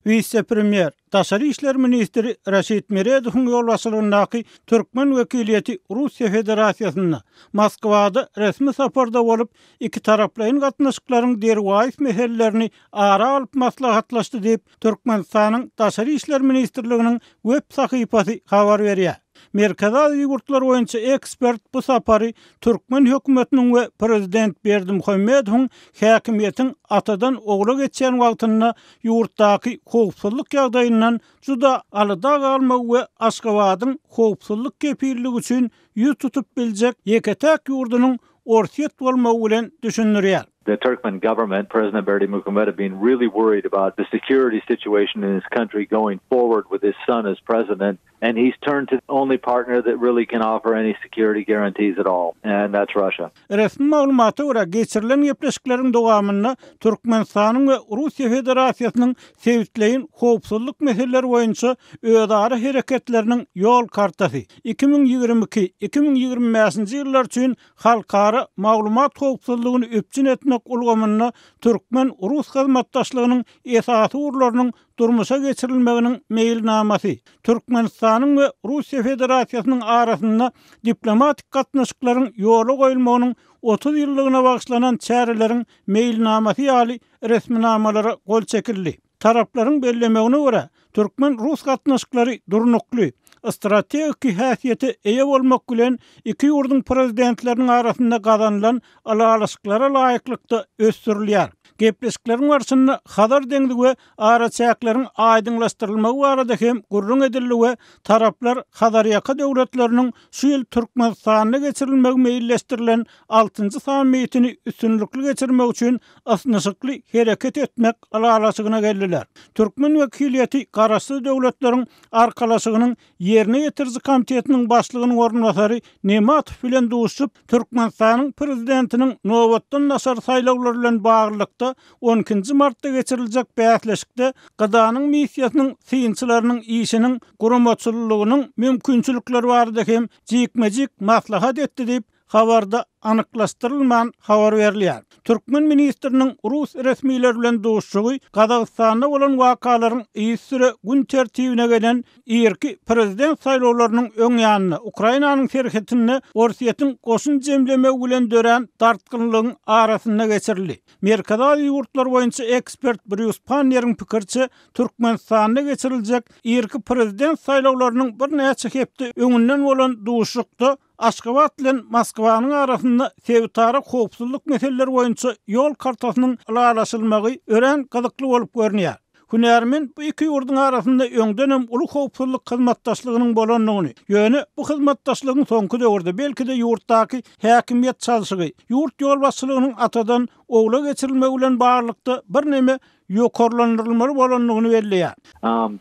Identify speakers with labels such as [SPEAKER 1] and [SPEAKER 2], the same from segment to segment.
[SPEAKER 1] Wise-premýer, daşary işler ministri Raşid Meredowyň ýolbaşçylygyndaky türkmen wekiliýeti Russiýa Federasiýasynda, Moskwada resmi saparda bolup, ikitaraplaýyn gatnaşyklaryň derwaýys meselelerini ara alyp maslahatlaşdy diýip, Türkmenistanyň Daşary işler ministrliginiň web sahypasy habar berýär. Merkezi Aziýa ýurtlary boýunça ekspert bu sapary türkmen hökümetiniň we prezident Berdimuhamedowyň häkimiýetiň atadan ogla geçýän wagtynda ýurtdaky howpsuzlyk ýagdaýyndan juda alada galmagy we Aşgabadyň howpsuzlyk kepilligi üçin ýüz tutup biljek ýeke-täk ýurdunyň Orsýet bolmagy bilen düşündirýär.
[SPEAKER 2] The Turkmen government, President Berdimuhamedow being really worried about the security situation in his country going forward with his son as president and he's turned to the only partner that really can offer any security guarantees at all and that's Russia.
[SPEAKER 1] Resmi maglumata görä, geçirilen gepleşikleriň dowamynda Türkmenistanyň we Russiýa Federasiýasynyň sebitleýin howpsuzlyk meseleleri boýunça özara hereketleriniň ýol kartasy, 2022, 2025-nji ýyllar üçin halkara maglumat howpsuzlygyny üpjün etmek ulgamynda türkmen-rus hyzmatdaşlygynyň esasy ugurlarynyň durmuşa geçirilmeginiň meýilnamasy, Türkmenistanyň we Russiýa Federasiýasynyň arasynda diplomatik gatnaşyklaryň ýola goýulmagynyň 30 ýyllygyna bagyşlanan çäreleriň meýilnamasy ýaly resminamalara gol çekildi. Taraplaryň bellemegine görä, türkmen-rus gatnaşyklary durnukly, strategiki häsiýete eýe bolmak bilen, iki ýurduň Prezidentleriniň arasynda gazanylan ylalaşyklara laýyklykda ösdürilýär. Gepleşikleriň barşynda Hazar deňzi we araçäkleriň aýdyňlaşdyrylmagy barada hem gürrüň edildi we taraplar Hazarýaka döwletleriniň şu ýyl Türkmenistanda geçirilmegi meýilleşdirilen altynjy sammitini üstünlikli geçirmek üçin ysnyşykly hereket etmek ylalaşygyna geldiler. Türkmen wekiliýeti Garaşsyz Döwletleriň Arkalaşygynyň Ýerine ýetiriji komitetiniň başlygynyň orunbasary Nematow bilen duşuşyp, Türkmenistanyň Prezidentiniň nobatdan daşary saýlawlary bilen baglylykda on ikinji martda geçiriljek bäsleşikde GDA-nyň missiýasynyň synçylarynyň işiniň guramaçylylygynyň mümkinçilikleri barada hem jikme-jik maslahat etdi diýip, Habarda anyklaşdyrylman habar berilýär. Türkmen ministriniň rus resmileri bilen duşuşygy Gazagystanda bolan wakalaryň yzysüre gün tertibine gelen irki prezident saýlawlarynyň öň ýanynda, Ukrainanyň serhetinde Orsýetiň goşun jemlemegi bilen dörän dartgynlygyň arasynda geçirildi. Merkezi Aziýa ýurtlary boýunça ekspert Brýus Panneriň pikiriçe, Türkmenistanda geçiriljek irki prezident saýlawlarynyň birnäçe hepde öňünden bolan duşuşykda Aşgabat bilen Moskwanyň arasynda sebitara howpsuzlyk meseleleri boýunça ýol kartasynyň ylalaşylmagy örän gyzykly bolup görünýär. Hünärmen bu iki ýurduň arasynda öňdenem uly howpsuzlyk hyzmatdaşlygynyň bolandygyny, ýöne bu hyzmatdaşlygyň soňky döwürde, belki-de ýurtdaky häkimiýet çalşygy, ýurt ýolbaşçylygynyň atadan ogla geçirilmegi bilen baglylykda birneme ýokarlandyrylmaly bolandygyny belleýär.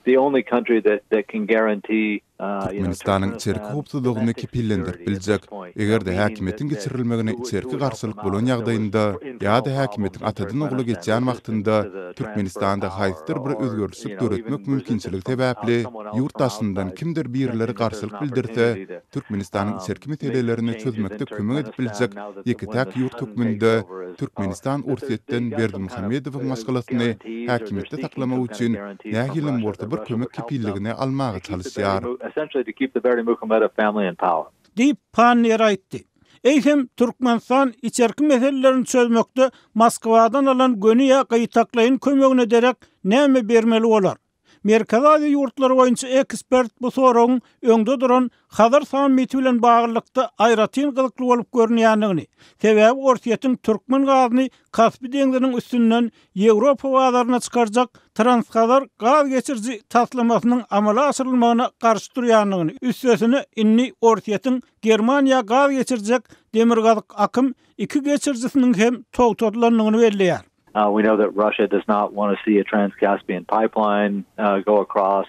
[SPEAKER 2] The only country that that can guarantee
[SPEAKER 3] Türkmenistanyň içerki howpsuzlygyny kepillendirip biljek, eger-de häkimiýetiň geçirilmegine içerki garşylyk bolan ýagdaýynda ýa-da häkimiýetiň atadan ogla geçýän wagtynda Türkmenistanda haýsydyr bir özgerişlik döretmek mümkinçiligi sebäpli ýurt daşyndan kimdir birileri garşylyk bildirse, Türkmenistanyň içerki meselelerini çözmekde kömek edip biljek ýeke-täk ýurt hökmünde Türkmenistan Orsýetden Berdimuhamedowyň maşgalasyny häkimiýetde saklamak üçin nähilem bolsa bir kömek kepilligini almaga çalyşýar.
[SPEAKER 1] Diýip, Panniýer aýtdy. Eýsem, Türkmenistan içerki meselelerini çözmekde Moskwadan alan göni ýa gytaklaýyn kömegine derek näme bermeli bolar? Merkezi Aziýa ýurtlary boýunça ekspert bu soragyň öňde duran Hazar sammiti bilen baglylykda aýratyn gyzykly bolup görünýändigini, sebäbi Orsýetiň türkmen gazyny Kaspi deňziniň üstünden Ýewropa bazaryna çykarjak Transhazar gaz geçiriji taslamasynyň amala aşyrylmagyna garşy durýandygyny, üstesine indi Orsýetiň Germaniýa gaz geçirjek Demirgazyk akym iki geçirijisiniň hem togtadylandygyny belleýär.
[SPEAKER 2] We know that Russia does not want to see a Trans-Caspian pipeline go across,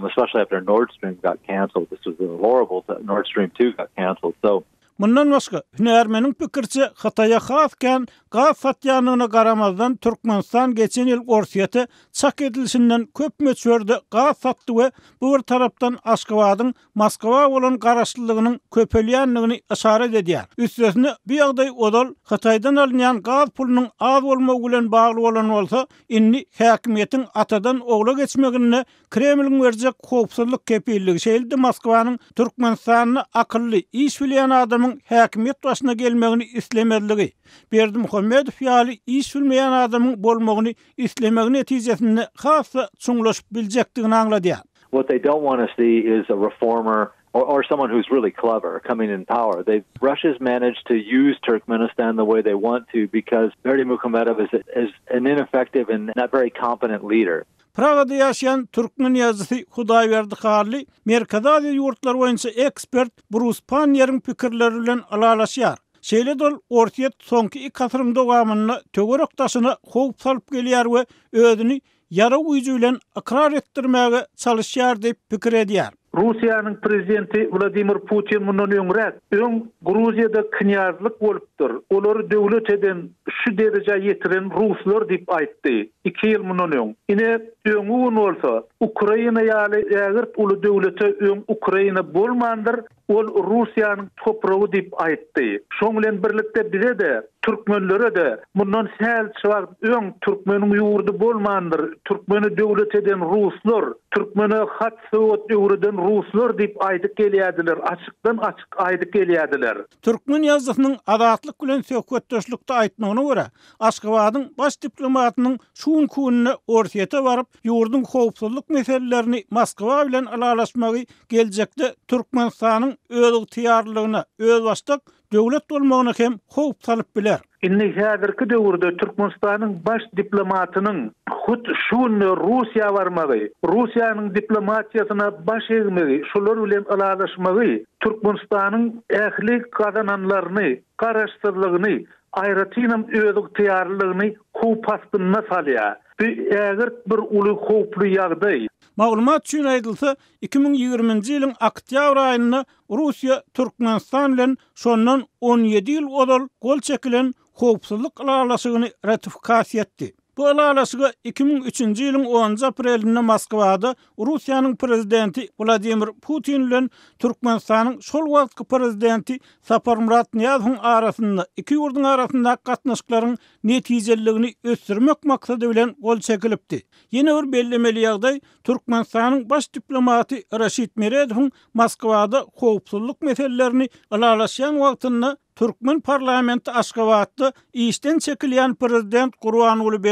[SPEAKER 2] especially after Nord Stream got canceled. This was horrible that Nord Stream 2 got canceled. So.
[SPEAKER 1] Mundan başga, hünärmeniň pikiriçe, Hytaýa has kän gaz satýandygyna garamazdan, Türkmenistan geçen ýyl Orsýete çak edilişinden köp möçberde gaz satdy we bu bir tarapdan Aşgabadyň Moskwa bolan garaşlylygynyň köpelýändigini yşarat edýär. Üstesine, bu ýagdaý ozal Hytaýdan alynýan gaz pulunyň az bolmagy bilen bagly bolan bolsa, indi häkimiýetiň atadan ogla geçmeginde Kremliň berjek howpsuzlyk kepilligi, şeýle-de Moskwanyň Türkmenistanda akylly, iş bilýän adamyň häkimiýet başyna gelmegini islemezligi, Berdimuhamedow ýaly iş bilmeýän adamyň bolmagyny islemegi netijesinde has-da çuňlaşyp biljekdigini aňladýar.
[SPEAKER 2] What they don't want to see is a reformer or, or someone who's really clever coming in power. They Russia's managed to use Turkmenistan the way they want to because Berdimuhamedov is, is an ineffective and not very competent leader.
[SPEAKER 1] Pragada ýaşaýan türkmen ýazyjysy Hudaýberdi Hally Merkezi Aziýa ýurtlary boýunça ekspert Brus Panniýeriň pikirleri bilen ylalaşýar. Şeýle-de ol Orsýet soňky iki asyryň dowamynda töwerek-daşyna howp salyp gelýär we özüni ýarag güýji bilen ykrar etdirmäge çalyşýar diýip pikir edýär.
[SPEAKER 4] Russiýanyň prezidenti Wladimir Putin mundan öňräk, öň Gruziýada knýazlyk bolupdyr, olary döwlet eden, şu derejä ýetiren ruslar diýip aýtdy, iki ýyl mundan öň. Ine, öňňi gün bolsa, Ukraina ýaly ägirt uly döwlete öň Ukraina bolmandyr, Ol Russiýanyň topragy diýip aýtdy. Şoň bilen birlikde bize-de, türkmenlere-de mundan sähelçe wagt öň türkmeniň ýurdy bolmandyr, türkmeni döwlet eden ruslar, türkmene hat-sowat öwreden ruslar diýip aýdyp gelýärdiler, açykdan-açyk aýdyp gelýärdiler.
[SPEAKER 1] Türkmen ýazyjysynyň Azatlyk bilen söhbetdeşlikde aýtmagyna görä, Aşgabadyň baş diplomatynyň şu günki günde Orsýete baryp, ýurduň howpsuzlyk meselelerini Moskwa bilen ylalaşmagy geljekde Türkmenistanyň özygtyýarlylygyna, özbaşdak döwlet bolmagyna hem howp salyp biler.
[SPEAKER 4] Indi häzirki döwürde Türkmenistanyň baş diplomatynyň hut şu günde Russiýa barmagy, Russiýanyň diplomatiýasyna baş egmegi, şolar bilen ylalaşmagy Türkmenistanyň ähli gazananlaryny, garaşsyzlygyny, aýratynam özygtyýarlylygyny howp astynda salýar. Bu ägirt bir uly howply ýagdaý.
[SPEAKER 1] Maglumat üçin aýdylsa, 2020-nji ýylyň oktýabr aýynda Russiýa Türkmenistan bilen şondan 17 ýyl ozal gol çekilen howpsuzlyk ylalaşygyny ratifikasiýa etdi. Bu ylalaşyga 2003-nji ýylyň onunjy aprelinde Moskwada Russiýanyň Prezidenti Wladimir Putin bilen Türkmenistanyň şol wagtky Prezidenti Saparmyrat Nyýazowyň arasynda iki ýurduň arasyndaky gatnaşyklaryň netijeliligini ösdürmek maksady bilen gol çekilipdi. Ýene bir bellemeli ýagdaý, Türkmenistanyň baş diplomaty Raşid Meredowyň Moskwada howpsuzlyk meselelerini ylalaşýan wagtynda türkmen parlamenti Aşgabatda işden çekilýän prezident Gurbanguly